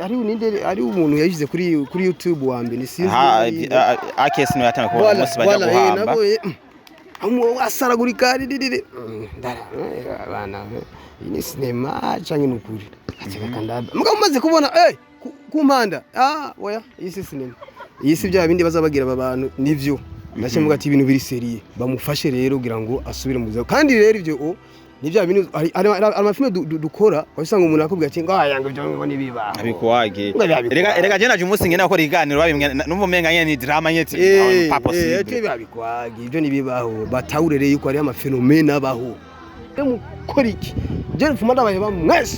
Ari ninde, ari umuntu yayishyize kuri YouTube wa mbere, sinzi. Aha, akesi niwe yatangiye kubona umunsi bajya guhamba. Nabo asaragurika ririri ndara abana, iyi ni sinema canke nukuri? Ateka ndaba mugabo umaze kubona ku mpanda, ah oya, iyi si sinema, iyi si bya bindi bazabagira aba bantu, nivyo ndace mvuga ati ibintu biri sérieux. Bamufashe rero kugira ngo asubire mu buzima. Kandi rero ivyo ni bya bintu, hari amafilme dukora wasanga umuntu akubwira ati ngo aya, ngo ibyo ngo nibibaho. Abikuwage. Ngo byabikuwage. Erega je naje umunsi ngenda gukora iganiro babimwe, numva umenga nyene ni drama nyene, pas possible. Ati babikwage, ibyo nibibaho. Batahure rero yuko hariho ama phénomènes abaho. Mukora iki? Je mfuma ndabaheba mwese.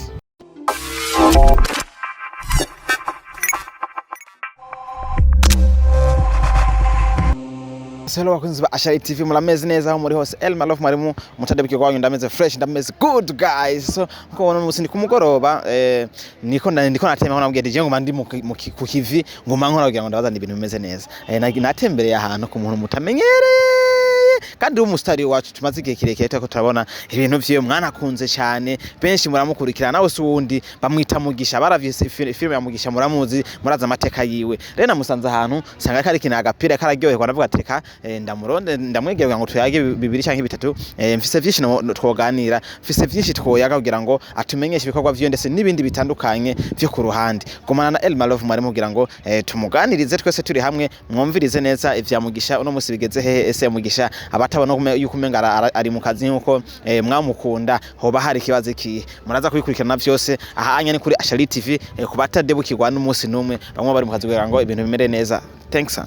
Hello bakunzi ba Ashari TV, murameze neza aho muri hose? El Malof mwarimu mutadebukirwa wanyu, ndameze fresh, ndameze good guys. So nko ubona umunsi ni ku mugoroba, niko natema aho nabwiye DJ ngo ndi ku kivi, nguma nkora kugira ngo ndabazane ibintu bimeze neza. Natembereye ahantu ku muntu mutamenyereye kandi w'umusitari wacu tumaze igihe kirekire turiko turabona ibintu vyiwe, mwanakunze cyane, benshi muramukurikirana. Nawe si uwundi, bamwita Mugisha. Baravye filime ya Mugisha, muramuzi, murazi amateka yiwe. Rero namusanze ahantu nsanga kari kina agapira kararyoherwa, ndavuga ati reka ndamuronde, ndamwegera kugira ngo tuyage bibiri canke bitatu. Mfise vyinshi twoganira, mfise vyinshi twoyaga kugira ngo atumenyeshe ibikorwa vyiwe ndetse n'ibindi bitandukanye vyo ku ruhande. Gumana na El Malove mwarimu kugira ngo tumuganirize twese turi hamwe, mwumvirize neza ivya Mugisha uno musi bigeze hehe. Ese Mugisha abatabona yuko umenga ari mu kazi nkuko mwamukunda, hoba hari ikibazo ikihe? Muraza kubikurikirana vyose aha anya ni kuri Ashali TV, ku batadebukirwa n'umunsi n'umwe, bamwe bari mu kazi kugira ngo ibintu bimere neza. Thanks son.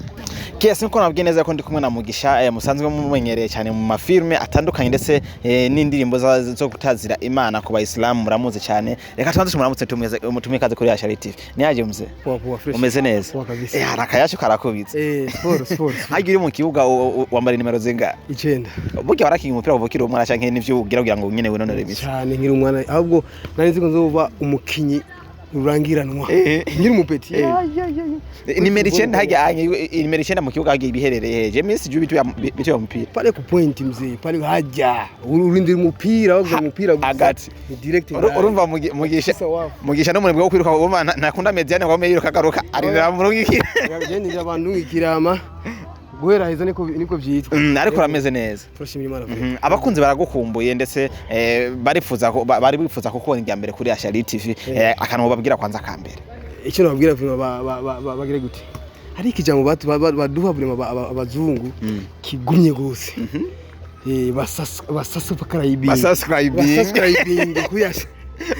Kiasi nkuko nabwiye neza ko ndi kumwe na Mugisha, musanzwe mumenyereye cyane mu mafilme atandukanye ndetse n'indirimbo zo gutazira Imana ku Bayisilamu, muramuzi cyane. Reka tubanze tumuramutse, tumweze mutumwe kaze kuri Ashali TV. Ni aje mzee? Poa poa, fresh. Umeze neza? Poa kabisa. Hari akayacu karakubitse. Sport sport. Hagiye uri mu kibuga wambara nimero zingahe? 9. Burya warakinga umupira kuva ukiri umwana canke nivyo ugira kugira ngo nyene winonore imitsi? Cyane, nkiri umwana ahubwo nari nzi ko nzoba umukinyi rurangiranwa nkiri umu petit. Ya, ya, ya, ya. Nimero 9 harya anye, nimero 9 mu kibuga hagiye ibiherereye heje minsi ju bitu ya mupira? Pale ku point mzee, pale haja urindira umupira, waguze umupira gusa. Hagati. Ni direct. Urumva Mugisha Sasa wapo. Mugisha no munebwe wo kwiruka, urumva ntakunda médiane ngo yiruka agaruka, arindira murungikira. Yagende abantu ngikirama guhera heza, niko vyitwa. Ariko urameze neza? Turashimira Imana. Abakunzi baragukumbuye ndetse barifuza bari bifuza kukubona irya mbere kuri Ashali TV. Akantu babwira kwanza ka mbere? Icyo nababwira vraiment, bagire gute, hari ikijambo baduha vraiment abazungu kigumye gose. Basasubscribing. Basubscribing. Basubscribing kuri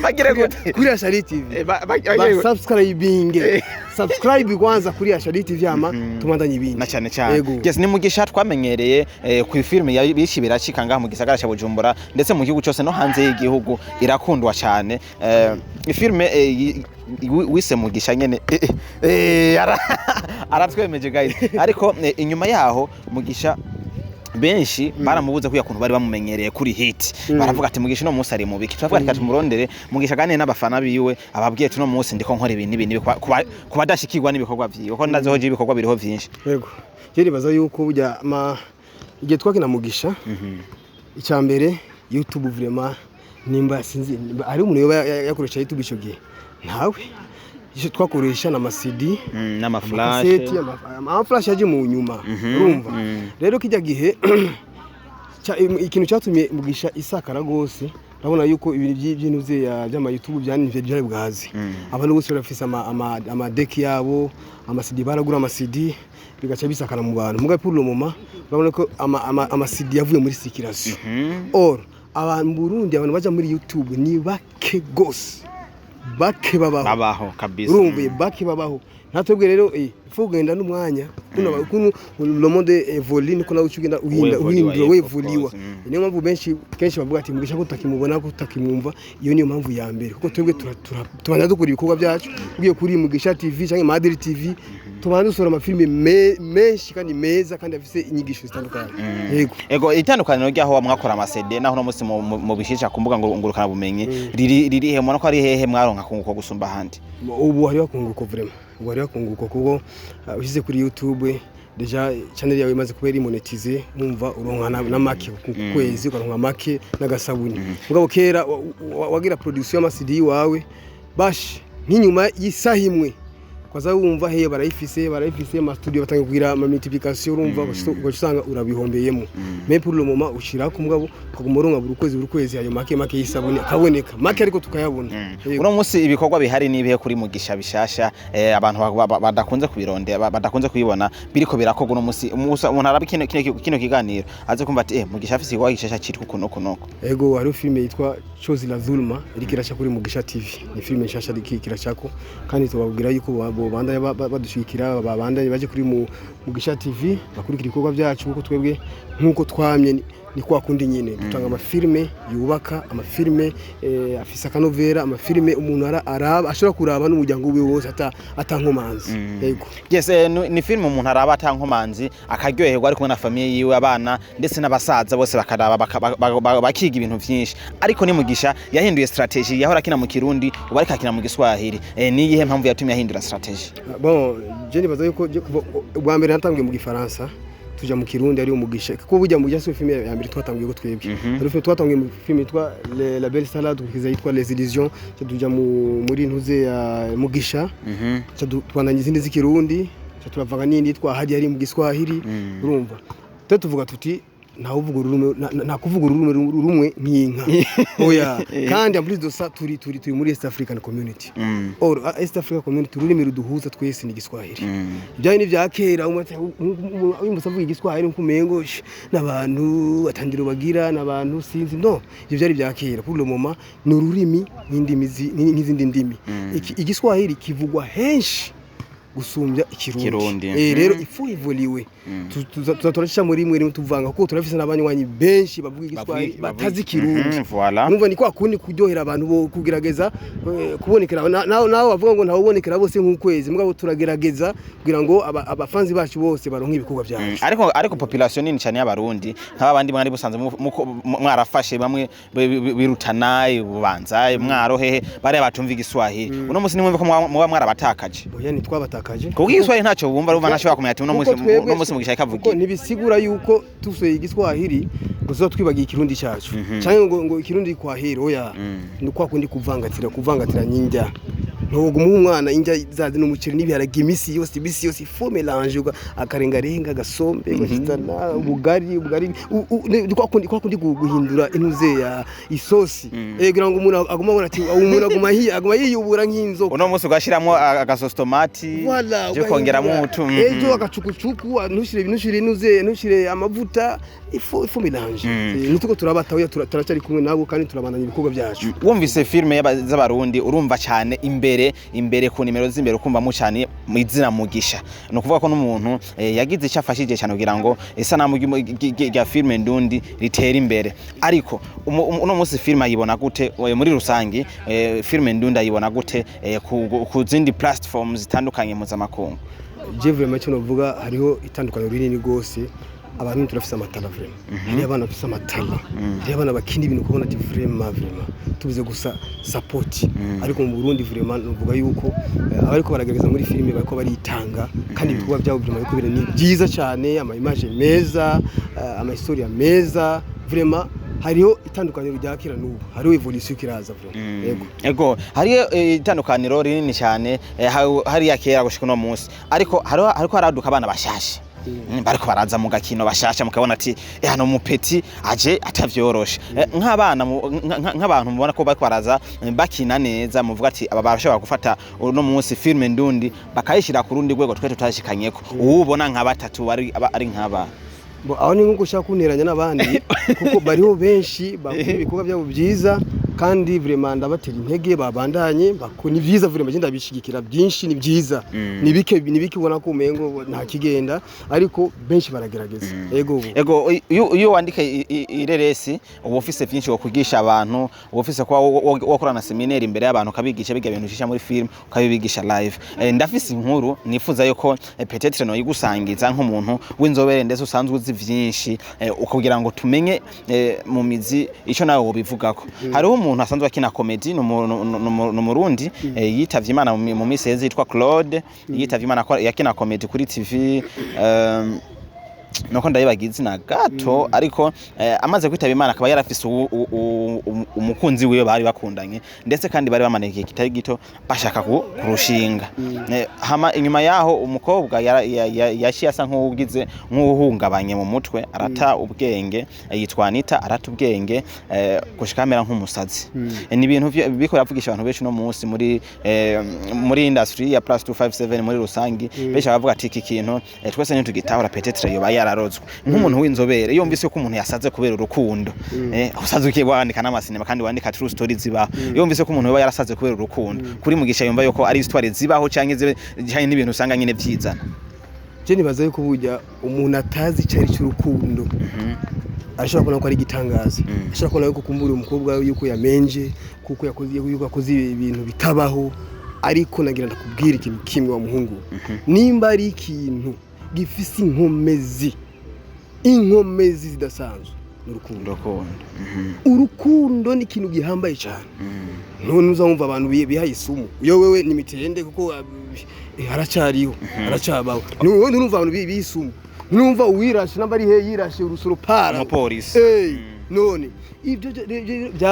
Bagire gute? kuri Ashali TV. Bagire gute? Basubscribing, subscribe kwanza kuri Ashali TV, ama tumandanye ibindi. Na cyane cyane. Yego. Yes, ni Mugisha twamenyereye ku filime ya bishi biracika ngaha mu gisagara cya Bujumbura ndetse mu gihugu cyose no hanze y'igihugu, irakundwa cyane. Ifilme wise Mugisha nyene, aratwemeje guys. Ariko inyuma yaho Mugisha benshi baramubuze kuya kuntu bari bamumenyereye kuri hit. Baravuga ati Mugisha no munsi ari mubiki? Turavuga ati tumurondere Mugisha gane n'abafana biwe, ababwiye tuno munsi ndiko nkora ibintu ibi n'ibi, kuba adashikirwa n'ibikorwa vyiwe, ko ndaziho je ibikorwa biriho vyinshi. Yego, je nibaza yuko burya ma igihe twakina Mugisha, icya mbere YouTube vraiment, nimba sinzi nimba ari umuntu yoba yakoresha YouTube ico gihe, ntawe. Icyo twakoresha na CD, n'ama flash. amakaseti, ama flash yaje mu nyuma. Urumva rero kijya gihe ikintu cyatumye Mugisha isakara gose, urabona yuko ibintu by'ibintu by'ama YouTube byani byari bwazi. Abantu bose barafise amadeki yabo, ama CD, baragura ama CD, bigaca bisakara mu bantu. Mugabe pour le moment urabona ko ama CD yavuye muri circulation. Or abantu mu Burundi, abantu baja muri YouTube ni bake gose, bake babaho. Babaho kabisa. Urumva bake babaho. Natwebwe rero faut kugenda n'umwanya kuno kuno le monde évolue, niko nawe ugenda uhinda Wevoliwa, uhindura yes, of wevoliwa. course. Niyo mpamvu benshi kenshi bavuga ati Mugisha ko utakimubona, ko utakimwumva. Iyo niyo mpamvu ya mbere, kuko twebwe tubanza dukora ibikorwa byacu. Ugiye kuri Mugisha TV cyangwa Madrid TV, tubanza dusura amafilime menshi kandi meza kandi afise inyigisho zitandukanye. Yego. Ego, itandukaniro ry'aho mwakora ama CD naho no musi mubishisha ku mbuga ngurukana bumenyi riri he? Mubona ko ari hehe mwaronka kunguko gusumba ahandi? Ubu hariho akunguko vraiment, ubu hariho akunguko kuko ushyize kuri YouTube déjà channel yawe imaze kuba iri monétisée, wumva uronka na make ku kwezi, ukaronka make n'agasabuni. Mugabo kera wagira production y'ama CD wawe bash Nk'inyuma y'isaha imwe kwaza wumva heye barayifise ama studio batangiye kugira ama multiplication, urumva, ugaca usanga urabihombeyemo. Mais pour le moment ushirako, mugabo ukaguma uronka buri kwezi ayo make make y'isabuni akaboneka make, ariko tukayabona. Yego. Uno munsi ibikorwa bihari n'ibihe kuri Mugisha bishasha, abantu badakunze kubirondera, badakunze kubibona, biriko birakorwa uno munsi? Umuntu araba kino kiganiro aze kumva ati Mugisha afise igikorwa gishasha citwa uku n'uku n'uku. Ego, hariho filime yitwa Chozi la Dhulma iriko iraca kuri Mugisha TV. Ni filime nshasha iriko iracako, kandi tubabwira yuko bobandanya badushigikira, babandanye baje kuri Mugisha TV bakurikira ibikorwa byacu, kuko twebwe nk'uko twamye ni kwa kundi nyine dutanga amafilime yubaka, amafilime afise akanovera, amafilime umuntu araba ashobora kuraba n'umuryango wiwe wose ata nkomanzi. Yego. Yes, ni film umuntu araba ata nkomanzi, akaryoherwa ari kumwe na famille yiwe, abana ndetse n'abasaza bose bakaraba, bakiga ibintu vyinshi. Ariko ni Mugisha yahinduye strategy, yahora akina mu Kirundi, ubu ariko akina mu Giswahili. Ni iyihe mpamvu yatumye ahindura strategy? Bon, je nibaza yuko je kuva ubwa mbere natangiye mu Gifaransa, tuja mu Kirundi ariyo Mugisha, kuko burya Mugisha si filime ya mbere twatangiye ko twebwe. Hari filime twatangiye mu filime yitwa La Belle Salade, tukiza yitwa Les Illusions, ca tuja muri ntuze ya Mugisha, ca tubandanya izindi z'Ikirundi, ca turavanga n'iyindi yitwa Hadi yari mu Giswahili. Urumva, twe tuvuga tuti nta uvuga ururimi nta kuvuga ururimi rumwe nk'inka, oya. Kandi en plus de ça turi muri East African Community. Or East African Community, ururimi ruduhuza twese ni Igiswahili. Ibyaye ni bya kera, uyu avuga Igiswahili nkumengo n'abantu batandiro bagira n'abantu sinzi. No, ibyo byari bya kera. Pour le moment ni ururimi nk'indimi nk'izindi ndimi. Igiswahili kivugwa henshi gusumbya Ikirundi. Ikirundi. Rero il faut évoluer. Tuza turacisha muri rimwe rimwe tuvanga, kuko turafise n'abanywanyi benshi bavuga Igiswahili batazi Ikirundi. Voilà. Numva ni kwa kundi kuryohera abantu bo kugerageza kubonekera nawe bavuga ngo ntawubonekera bose nk'ukwezi, mugabo turagerageza kugira ngo abafanzi bacu bose baronke ibikorwa byacu. Ariko population nini cyane y'Abarundi nk'aba bandi mwari busanzwe mwarafashe bamwe birutana Bubanza, Mwaro, hehe, bariya batumva Igiswahili, uno munsi nimwumve ko muba mwarabatakaje? Oya, ntitwabatakaje. Kuko Igiswahili ntacyo bumva, urumva ntashobora kumenya ati uno munsi Kuko twebwe uno munsi Mugisha kuko ikavugira. Ntibisigura yuko tusoye Igiswahili ngo tuba twibagiye Ikirundi cyacu cyangwa ngo Ikirundi kwahera, oya. Ni kwa kundi kuvangatira nyinjya. Ntuguma umwana injya zazi n'umuceri n'ibiharage imisi yose, il faut mélanger akarengarenga, agasombe, ugashitana ubugari ni kwa kundi guhindura intuze ya isosi, kugira ngo umuntu aguma abona ati umuntu aguma yiyubura nk'inzoka. Uno munsi ugashiramwo agasosi tomati, Voilà, je kongeramo utu ejo agacukucuku, ntushire inuze, ntushire amavuta, il faut mélanger. Nituko turabata, oya, turacyari kumwe nabo kandi turabandanya ibikorwa byacu. Wumvise filime z'Abarundi, urumva cyane imbere ku nimero z'imbere, ukumvamo cyane mu izina Mugisha. Ni ukuvuga ko n'umuntu yagize icyo afashije cyane kugira ngo isanamu rya filime ndundi ritere imbere. Ariko uno munsi filime ayibona gute, muri rusangi, filime ndundi ayibona gute ku zindi platforms zitandukanye mpuzamakungu? Je vraiment icyo novuga, hariho itandukaniro rinini rwose. Abantu turafise ama talent vraiment, hariho abana bafise ama talent, hariho abana bakina ibintu ukabona ati vraiment tubuze gusa support. Ariko mu Burundi vraiment novuga yuko abariko baragerageza muri filime bariko baritanga, kandi ibikorwa byabo vraiment biriko ni byiza cyane, ama image meza, ama historia meza. Vraiment hariho itandukaniro rya kera n'ubu, hariho evolution kiraza vraiment, yego. Ego, hariyo itandukaniro rinini cyane hariya kera gushika uno munsi, ariko hariho hariko haraduka abana bashasha, bariko baraza mu gakino bashasha, mukabona ati hano mu petit aje atavyoroshe. Nk'abana nk'abantu mubona ko bariko baraza, bakina neza, muvuga ati aba barashobora gufata uno munsi filme ndundi bakayishira ku rundi rwego twe tutashikanyeko, uwubona nka batatu bari ari nk'aba? Bo, aho ni nko ushaka kunteranya n'abandi, kuko bariho benshi bakora ibikorwa byabo byiza, kandi vraiment ndabatera intege babandanye ni byiza vraiment, je ndabishigikira. Byinshi ni byiza, ni bike ubona ko umengo nta kigenda, ariko benshi baragerageza, yego ubu. Ego, iyo wandika ireresi uba ufise vyinshi wo kwigisha abantu, uba ufise kuba wakorana séminaire imbere y'abantu, ukabigisha biga ibintu ushisha muri film, ukabibigisha live. Ndafise inkuru nifuza yuko peut-être no yigusangiza nk'umuntu w'inzobere ndetse usanzwe uzi vyinshi, ukugira ngo tumenye mu mizi ico nawe wobivugako. Hariho umuntu asanzwe akina comedy, ni Umurundi, yitavye Imana mu misi iheze, yitwa Claude, yitavye Imana yakina comedy kuri TV. Nuko ndayibaga izina gato, ariko amaze kwitaba Imana akaba yarafise umukunzi wiwe bari bakundanye, ndetse kandi bari bamaranye igihe kitari gito bashaka kurushinga. Hama inyuma yaho umukobwa yaciye asa nk'uwugize nk'uwuhungabanye mu mutwe, arata ubwenge, yitwa Anita, arata ubwenge gushika amera nk'umusazi. Ni ibintu biriko biravugisha abantu benshi uno munsi muri industry ya plus 257 muri rusangi. Benshi baravuga ati iki kintu twese ntitugitahura, peut-être yoba yararozwe. Nk'umuntu w'inzobere, iyo wumvise ko umuntu yasaze kubera urukundo, usaze ugiye wandika n'amasinema kandi wandika true stories zibaho, iyo wumvise ko umuntu yoba yarasaze kubera urukundo, kuri Mugisha yumva yuko ari histoire zibaho canke zibe canke n'ibintu usanga nyine vyizana? Je nibaza yuko burya umuntu atazi icyo ari cy'urukundo ashobora kubona ko ari igitangaza, ashobora kubona yuko kumbura umukobwa yuko yamenje kuko yakoze, yuko yakoze ibintu bitabaho. Ariko nagira ndakubwira ikintu kimwe wa muhungu, nimba ari ikintu gifise inkomezi zidasanzwe, ni urukundo. Urukundo. Urukundo ni ikintu gihambaye cyane. None uzamva abantu bihaye isumu, iyo wewe ni mitende kuko haracariho, haracabaho. Ni wowe nurumva abantu bihaye isumu, nurumva uwirashe namba ari he yirashe urusoro para Umupolisi. None ibyo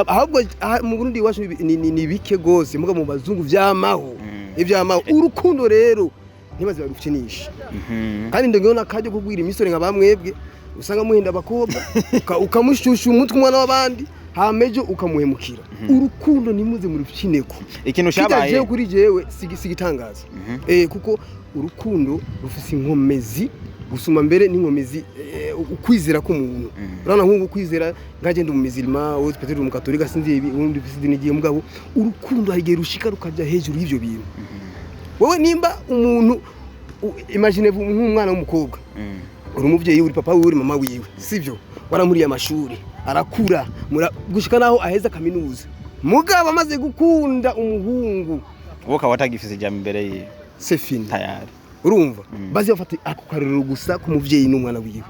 ahubwo mu Burundi iwacu ni bike gose, muga mu bazungu vyamaho, ivyamaho. Urukundo rero ntibaze barukinisha. Kandi ndongeho n'akaryo kubwira imisore nka bamwebwe usanga muhenda abakobwa, ukamushusha umutwe umwana w'abandi, hamejo ukamuhemukira. Urukundo nimuze murukineko. Ikintu Kirya cabaye jewe kuri jewe sigitangaza, kuko urukundo rufise inkomezi gusuma mbere n'inkomezi ukwizera k'umuntu. Urabona nk'ubu kwizera nkaje ndi umumizilima, wowe peut-être umukatolika, sinzi ibi ubundi ufise idini igiye, mugabo urukundo hari igihe rushika rukaja hejuru y'ivyo bintu. Wowe nimba umuntu imagine nk'umwana w'umukobwa, uri umuvyeyi, uri papa wiwe, uri mama wiwe, sivyo? Waramuriye amashuri arakura, gushika naho aheza kaminuza, mugabo amaze gukunda umuhungu, wowe ukaba watagifise ijambo imbere yiwe. C'est fini. Tayari. Urumva bazi bafata ako karorero gusa k'umuvyeyi n'umwana wiwe,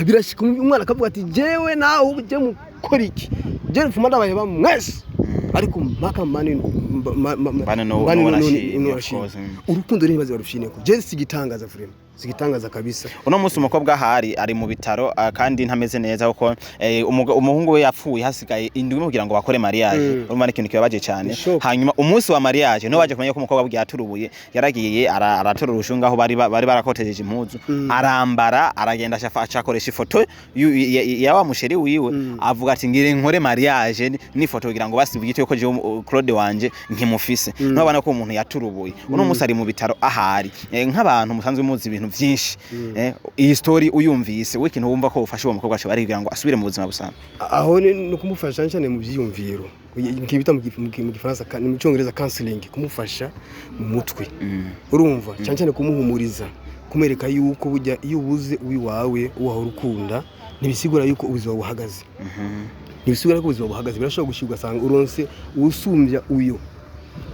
birashika umwana akavuga ati jewe nawe uje mukora iki, je mfuma ndabaheba mwese, ariko mpaka mani Mbane n'uwo nashimye, of course. Urukundo rero ntibaze barushineko. Je sigitangaza, vraiment sigitangaza kabisa. Uno munsi umukobwa ahari ari mu bitaro, kandi ntameze neza kuko umuhungu we yapfuye hasigaye indwi imwe kugira ngo bakore mariage. Urumva ni ikintu kibabaje cyane. Ni shock. Hanyuma umunsi wa mariage niho baje kumenya ko umukobwa bwiye yaturubuye, yaragiye aratora urushunga aho bari barakotejeje impuzu, arambara, aragenda, acakoresha ifoto ya wa musheri wiwe, avuga ati ngire nkore mariage n'ifoto kugira ngo basibwite yuko jewe Claude wanje nkimufise. Nubona ko umuntu yaturubuye, uno munsi ari mu bitaro ahari. Nk'abantu musanzwe muzi ibintu byinshi, iyi story uyumvise, we ikintu wumva ko ufasha uwo mukobwa ashobora kugira ngo asubire mu buzima busanzwe? Aho ni kumufasha cyane mu byiyumviro, nkibita mu Gifaransa mu Cyongereza counseling, kumufasha mu mutwe, urumva, cyane cyane kumuhumuriza, kumwereka yuko burya iyo ubuze uwiwawe, uwahora ukunda, ntibisigura yuko ubuzima buhagaze, ntibisigura ko ubuzima buhagaze. Birashobora gushika ugasanga uronse uwusumbya uyo,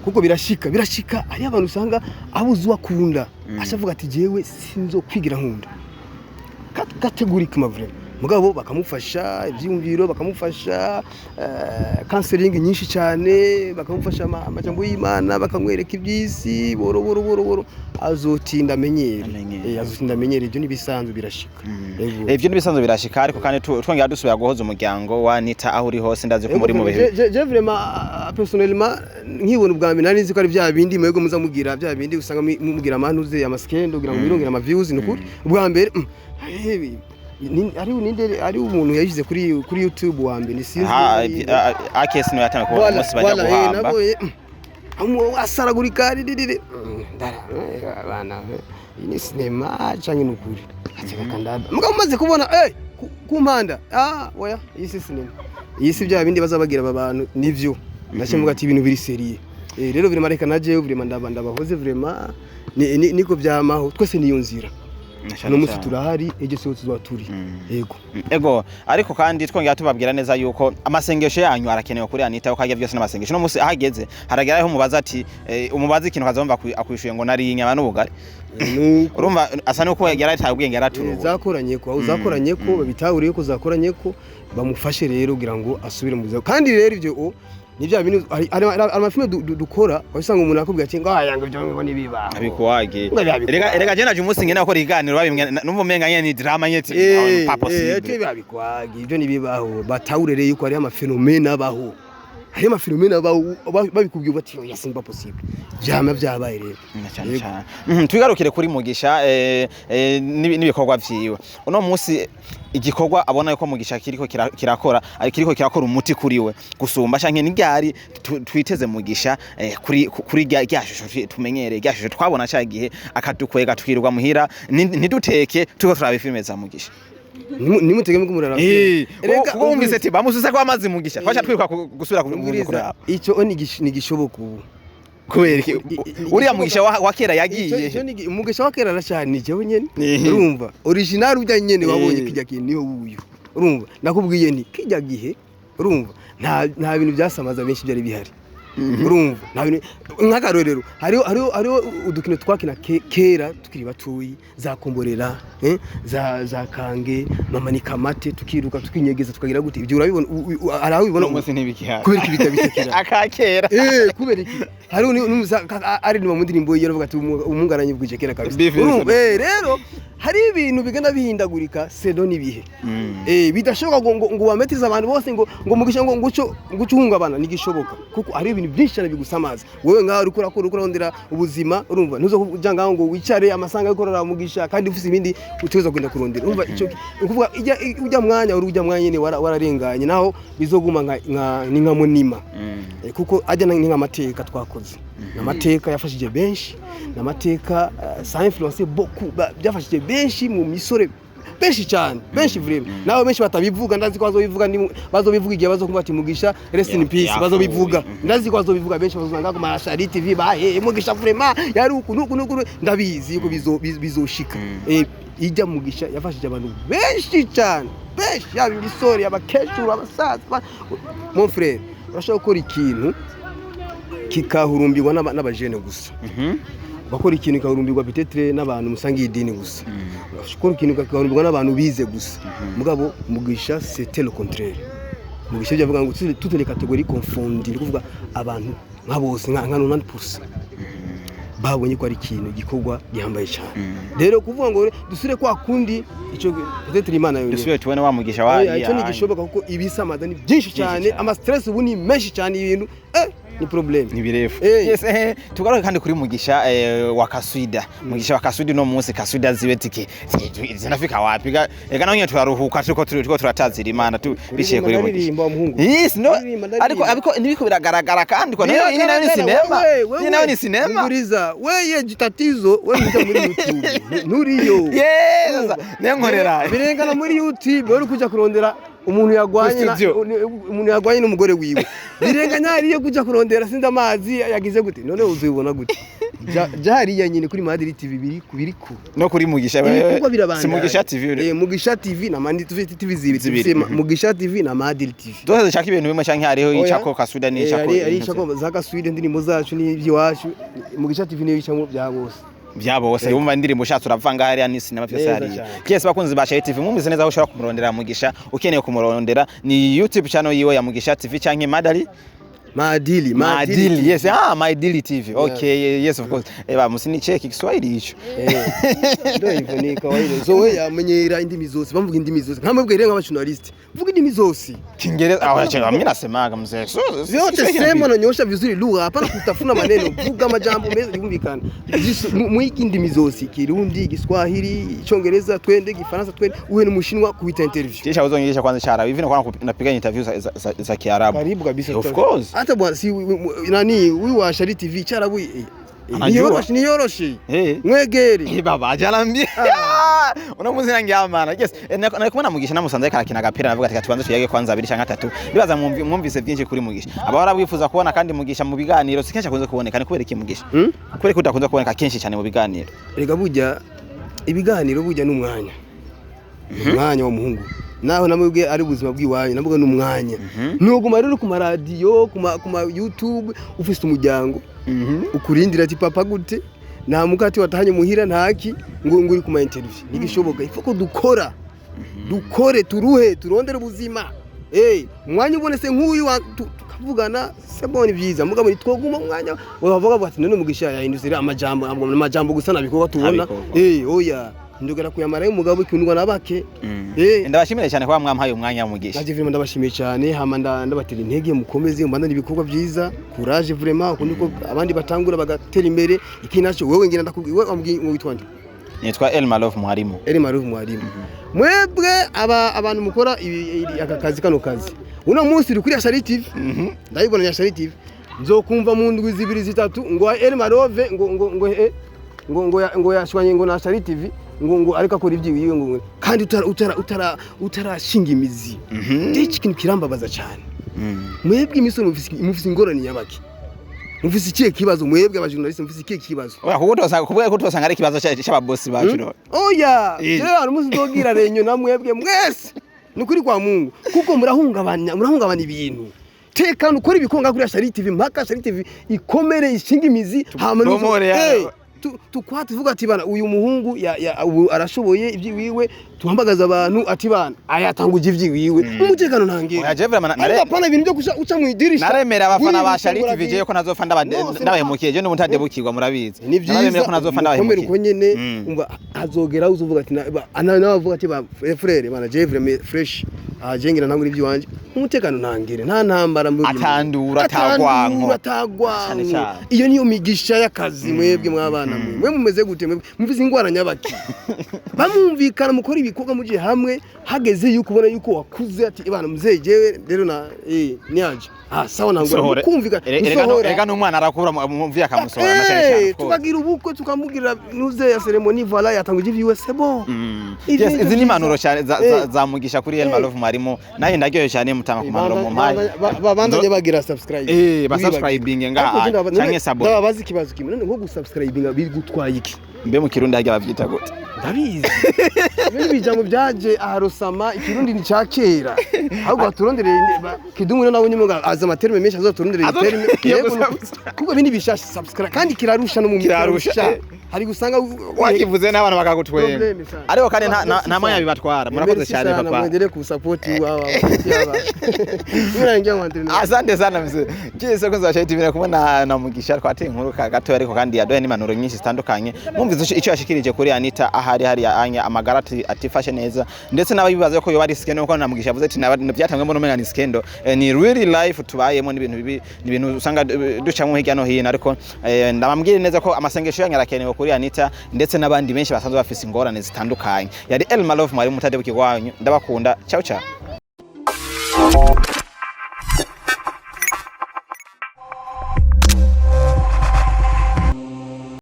kuko birashika hariyo abantu usanga abuze uwo akunda, acavuga ati jewe sinzokwigira nkunda. Kategurika vraiment, mugabo bakamufasha ibyiyumviro, bakamufasha counseling nyinshi cyane, bakamufasha amajambo y'Imana, bakamwereka iby'isi boro boro boro boro, azotinda amenyere. Amenyere. Azotinda amenyere. Ibyo nibisanzwe birashika. Yego. Ivyo n'ibisanzwe birashika, ariko kandi twongera dusubira guhoza umuryango wa Anita aho uri hose, ndazi ko muri mu bihe Je vraiment, personnellement, nkibona ubwa mbere nari nzi ko ari bya bindi mwebwe muza mugira, bya bindi usanga mugira amantuze amaskendo kugira ngo mwirongere ama views. Ni ukuri ubwa mbere ari ninde, ari umuntu yayishyize kuri YouTube wa mbere, sinzi. Ha, akesi niwe yatangiye kubona umunsi bajya guhamba. Nabonye asaragurika ririri ndara abana, iyi ni sinema canke ni ukuri? Ati ndaba, mugabo umaze kubona ku mpanda, ah oya, iyi si sinema, iyi si bya bindi bazabagira aba bantu, nivyo ndashimvuga ati ibintu biri sérieux. Rero vraiment reka najeyo, vraiment ndabahoze vraiment, niko vyamaho, twese niyo nzira. Uno munsi turahari, ejo siho tuzoba turi. Yego. Ego, ariko kandi twongera tubabwira neza yuko amasengesho yanyu arakenewe kuri Anita, uko ajya byose n'amasengesho. No munsi ahageze haragera aho umubaza ati umubaza ikintu kazomva akwishuye ngo nari inyama n'ubugari. Nuko. Urumva asa nuko yarataye ubwenge, yaraturuwe. Zakoranye ko aho zakoranye ko babitahuriye ko zakoranye ko bamufashe rero kugira ngo asubire mu buzima. Kandi rero ibyo Ni bya bintu, hari amafilme dukora usanga umuntu akubwira ati ngo aya, ngo ibyo ngo nibibaho. Abikuwage. Ngo byabikuwage. Rega je naje umunsi ngena gukora iganiro babimwe, numva umenga nyene ni drama nyene, pas possible. Ibyo bibabikwage, ibyo nibibaho. Batawure rero yuko hariho amaphénomènes abaho, hariho amaphénomènes abaho, babikubwiye bati: "Oya, c'est pas possible." Vyama vyabaye rero. Cyane. Yego. Cyane. Tugarukire kuri Mugisha n'ibikorwa vyiwe uno munsi. Igikorwa abona yuko Mugisha kiriko kirakora, kiriko kirakora umuti kuri we gusumba, canke n'iryari twiteze Mugisha kuri rya shusho tumenyereye, rya shusho twabona ca gihe akadukwega twirirwa muhira ntiduteke turiko turaba filime za Mugisha? Nimutege muko murara. Kuko wumvise ati bamususe ko amazi Mugisha, twaca twiruka gusubira Umviriza, kuraba. Ico ni gishoboka ubu. Kubera iki? Uriya Mugisha wa kera yagiye? Ico ni Umugisha wa kera aracana jewe nyene. Urumva, original ujya nyene wabonye kijya kintu niho wuyu. Urumva, nakubwiye nti kijya gihe, urumva, nta bintu byasamaza benshi byari bihari. Urumva, nta bintu nk'akarorero, hariho udukino twakina kera tukiri batoyi, za komborera, za kange mama ni kamate, tukiruka tukinyegeza tukagira gute. Ibyo urabibona, hari aho ubibona Uno munsi ntibikihari. Kubera iki bitabikira? Akakera. Kubera iki? Hariho ari mu ndirimbo yiyo aravuga ati umuhungu aranyibwije kera kabisa. Bifuza. Urumva, rero hari ibintu bigenda bihindagurika selon n'ibihe. Bidashoboka ngo wametirize abantu bose ngo Mugisha ngo nguco uhungabana, ntigishoboka, kuko hari ibintu byinshi cyane bigusamaza wewe ngaho uriko urakora, uriko urarondera ubuzima. Urumva, ntuzo kuja ngaho ngo wicare amasanga yo korora Mugisha kandi ufise ibindi utegerezwa kugenda kurondera. Urumva, ico ni ukuvuga ujya mwanya uri ujya mwanya nyene wararenganye, naho bizoguma nka ni nka munima. Kuko ajya ni nk'amateka twakoze, ni amateka yafashije benshi, ni amateka ça influence beaucoup, byafashije benshi mu misore benshi cyane, benshi vraiment. Nawe benshi batabivuga, ndazi ko bazobivuga, bazobivuga igihe bazokumva ati Mugisha rest in peace. Yapfuye. Bazobivuga, ndazi ko bazobivuga benshi, bazosanga ku Mashari TV bahe Mugisha vraiment yari uku nuku nuku. Ndabizi yuko bizoshika. Ijya Mugisha yafashije abantu benshi cyane, benshi, yaba imisore, abakecuru, abasaza. Mon frère, urashobora gukora ikintu kikahurumbirwa n'abajene gusa, ugakora ikintu kikahurumbirwa peut-être n'abantu musangiye idini gusa, ugakora ikintu kikahurumbirwa n'abantu bize gusa. Mugabo Mugisha, c'était le contraire. Mugisha byavuga ngo toutes les catégories confondues, ni kuvuga abantu nka bose, nka 90% babonye ko ari ikintu gikorwa gihambaye cyane. Rero kuvuga ngo dusubire kwa kundi, ico peut-être Imana yonyine. Dusubire tubone wa Mugisha wa Oya, icyo ntigishoboka kuko ibisamaza ni byinshi cyane. Cyane. Ama stress ubu ni menshi cyane, ibintu ni problème. Ni birefu. Yes, tugaruke kandi kuri Mugisha wa Kaswida. Mugisha wa Kaswida, uno munsi Kaswida ziwe tiki zinafika wapi? Ega nawe nyine turaruhuka, turiko turatazira Imana tu biciye kuri Mugisha. Ndaririmba, wa muhungu. Yes, no. Ndaririmba, ndaririmba. Ariko ntibiko biragaragara kandi ko nayo, iyi nayo ni sinema. Iyi nayo ni sinema. Nguriza weye, tatizo wewe uja muri YouTube nturiyo. Yes, niyo nkorera. Birengana muri YouTube, uri kuja kurondera umuntu yagwanye Muri studio. umuntu yagwanye n'umugore wiwe, birenganya hariyo kuja kurondera sinzi amazi yagize gute. None uzibona gute? Ja hariya nyine kuri Madrid TV, biri biriko. No kuri Mugisha. Ibikorwa birabandanya. Si Mugisha TV uri? Mugisha TV na Mandi TV, TV zibiri. Zibiri. Dufise Mugisha TV na Madrid TV. Zose zishaka ibintu bimwe canke hariho Oya. icako Kaswida n'icako Hari icako za Kaswida, indirimbo zacu n'iby'iwacu. Mugisha TV niyo icamo bya bose. Bya bose. Wumva indirimbo ushatse uravanga hariya ni sinema byose Neza hariya. cyane. Yes, bakunzi ba Shayiri TV, mwumvise neza aho ushobora kumurondera Mugisha. Ukeneye kumurondera ni YouTube channel yiwe ya Mugisha TV canke Madali Maadili. Maadili, yes, ah, Maadili TV. Okay, yes, of course. Ba musinicheki Kiswahili hicho. Ndio hivyo, ni kawaida. So we amenyera indimi zose, bamuvuga indimi zose. Nkamwe rero nk'aba journalist, vuga indimi zose. Kiingereza, ah, wacha mimi nasemaga mzee. So Vyote Kiswahili sema, nanyosha vizuri lugha, hapana kutafuna maneno, vuga majambo meza yumvikana. Mwigi indimi zose, Kirundi, Kiswahili, Icyongereza, twende Gifaransa, twende uwe ni Mushinwa kuita interview. Kisha uzongisha kwanza Kiarabu. Hivi nakuwa napiga interview za Kiarabu. Karibu kabisa. Of course. Hata bwana si nani huyu wa Shari TV Charabu Anajua. niyoroshe, niyoroshe. Mwegere. Baba ajalambia. Uno munsi nangyamana. Yes, nari kumwe na Mugisha, namusanze ariko arakina agapira, navuga ati tubanze tuyage kwanza abiri canke atatu. Ndibaza mwumvise byinshi kuri Mugisha. Abahora bifuza kubona kandi Mugisha mu biganiro si kenshi akunze kuboneka, ni kubera iki Mugisha? Hmm? Kubera ko udakunze kuboneka kenshi cyane mu biganiro. Rega burya ibiganiro burya n'umwanya. Umwanya wa muhungu. Naho namubwe ari ubuzima bw'iwanyu, nabwo n'umwanya. Nuguma rero ku maradiyo, ku ma YouTube, ufise umuryango ukurindira ati papa gute, nta mukati watahanye muhira, ntaki ngo uri ku ma interview, ntigishoboka. Ifo ko dukora, dukore, turuhe, turondere ubuzima. Umwanya ubonetse nk'uyu tukavugana, c'est bon, ni byiza. Mugabo twoguma umwanya bavuga ati none Mugisha yahindutse amajambo, amajambo gusa nabikorwa tubona. Ntabikorwa. Oya, ndogera kuyamara y'umugabo ikundwa na bake. Ndabashimire cyane kuba mwampaye umwanya, Mugisha. Naje vraiment ndabashimiye cyane, hama ndabatera intege, mukomeze mubandanye ibikorwa byiza. Courage vraiment, ukundi ko abandi batangura bagatera imbere. Iki naco wewe ngira ndakubwiye, wewe wambwiye ngo witwa nde? Nitwa El Malove Mwarimu. Eri Maruvu Mwarimu. Mwebwe aba abantu mukora aka kazi, kano kazi, uno munsi uri kuri Ashari TV, ndayibona Ashari TV, nzokumva mu ndwi zibiri zitatu ngo Eri Marove ngo yashwanye ngo na Ashari TV, ngo ariko akora ibyiwiwe, ngo kandi utara utara utara utarashinga imizi. Iki kintu kirambabaza cyane. Mwebwe imisoro mufise ingorane nyabaki? Mufise ikihe kibazo? Mwebwe abajournaliste mufise ikihe kibazo? Oya, kuko utosanga kuvuga ko utosanga ari ikibazo c'ababosi bacu no. Oya, jewe hari umunsi nzogira renyo na mwebwe mwese, ni ukuri kwa Mungu, kuko murahungabanya ibintu. Tekana, ukora ibikonga kuri Ashari TV mpaka Ashari TV ikomere, ishinga imizi, hama Bomore tukwa tuvuga ati bana, uyu muhungu ya ubu arashoboye ibyiwiwe, tuhamagaza abantu ati bana, ayatanguje ibyiwiwe umutekano ntangere. Oya, jewe vraiment Ariko hapana ibintu byo guca uca mu idirisha. Naremera abafana ba Wiruka Shari ngo TV uragiye. jewe ko ntazopfa No, c'est ndabahemukiye, je n'ubu ntadebukirwa, murabizi. Ni byiza. Naremera ko ntazopfa Mukomere ndabahemukiye. uko nyene. Umva, hazogera uzovuga ati nawe avuga ati ba frère bana, je vraiment fresh, ah, je ngira ntangura iby'iwanje umutekano ntangire, nta ntambara muri Atandura, atagwanko. atagwanko. Cyane cyane. Iyo niyo migisha y'akazi. Mwebwe mwabana mwe mumeze gute? Mwebwe mufise ingwara nyabaki? Bamwumvikana, mukora ibikorwa muje hamwe, hageze yuko ubona yuko wakuze, ati ibana muzeye, jewe rero na niaje, ah sawa, nangura Sohore. mukumvikana. Erega erega n'umwana arakura muvye akamusohora na cyane cyane, of course. Tukagira ubukwe, tukamugira nuze ya cérémonie, voilà, yatanguje ibyiwe, c'est bon. Ivyo Yes, nivyo izi ni vyiza. impanuro cyane za Mugisha kuri El Malove Mwarimu. Naye ndaryohewe cyane mutanga ku mpanuro mu mpaye. Babandanye bagira subscribe. Ba subscribing ngaha, canke s'abonner. Ndababaza ikibazo kimwe none, nko gusubscribinga bigutwaye iki? Mbe mu Kirundi harya bavyita gute? Ndabizi, ibyo ni ibijambo byaje aharosama, ikirundi ni ca kera. Ahubwo baturondereye Kidumu nawe nyine aza amaterme menshi, azoturondereye terme Yo Yego, gusubscribe. Kuko ibi ni bishasha, subscribe, kandi kirarusha no mu Kirarusha, Hari gusanga wakivuze n'abantu bakagutwenga. Problème sana. Ariko kandi nta mwanya bibatwara. Murakoze Merci cyane, sana, papa. Muendelee kusupport wawa aba. Mimi naingia. Asante sana mzee. Kise kunza Shari TV kumwe na Mugisha, twateye inkuru ka gato, ariko kandi yaduhaye n'impanuro nyinshi zitandukanye. Mwumvise icyo yashikirije kuri Anita, ahari hari anya amagara atifashe neza, ndetse n'ababibaza ko yoba ari scandal, kuko na Mugisha yavuze ati byatangwemo n'umenga ni scandal. Ni really life tubayemo, n'ibintu bibi, ni ibintu usanga ducamwo hirya no hino, ariko ndabambwire neza ko amasengesho yanyu arakenewe kuri Anita ndetse n'abandi benshi basanzwe bafise ingorane zitandukanye. Yari El Malove Mwarimu, mutadebukirwa wanyu, ndabakunda. Ciao ciao.